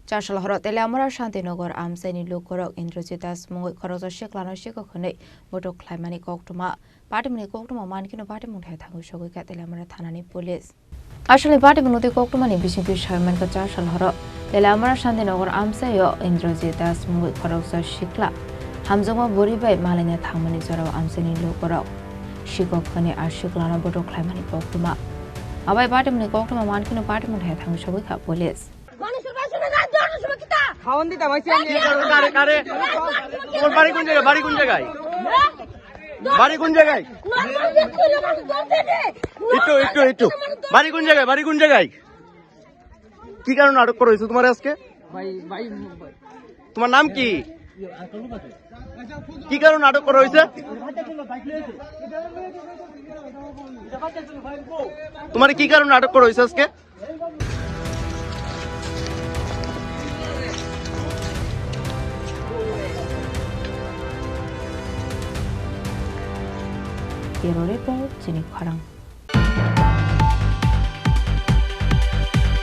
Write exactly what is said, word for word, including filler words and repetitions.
Chasal horo Teliamura Shanti Nagar amchaini lukurok Indrajit Das mungwi khoroksa siklano sikok hwnwi botok khlaimani koktwma. Patimungni koktwma mankhe no patimung thai thangwi sogwi kha Teliamura thanani police. Asalni patimungni twi koktwmani bisingtwi sawi mankha Chasal horo Teliamura Shanti Nagar amchaio Indrajit Das mungwi khoroksa sikla hamjakma bwrwi bai malaina thangmani jorao amchaini lukurok sikok hwnwi a siklano botok khlaimani koktwma. Abai patimungni koktwma mankhe no patimung thai thangwi sogwi kha police. খাওয়ান দিতাম, আইছি আমি। কি কারণ? কারে, কারে? তোমার বাড়ি কোন জায়গায়? বাড়ি কোন জায়গায়? বাড়ি কোন জায়গায়? একটু, একটু, একটু। বাড়ি কোন জায়গায়? বাড়ি কোন জায়গায়? কি কারণে আটক করা হয়েছে তোমার আজকে? ভাই, ভাই, ভাই। তোমার নাম কি? কি কারণে আটক করা হয়েছে? তোমার কি কারণে আটক করা হয়েছে আজকে? Bureau Report, Chini Khorang.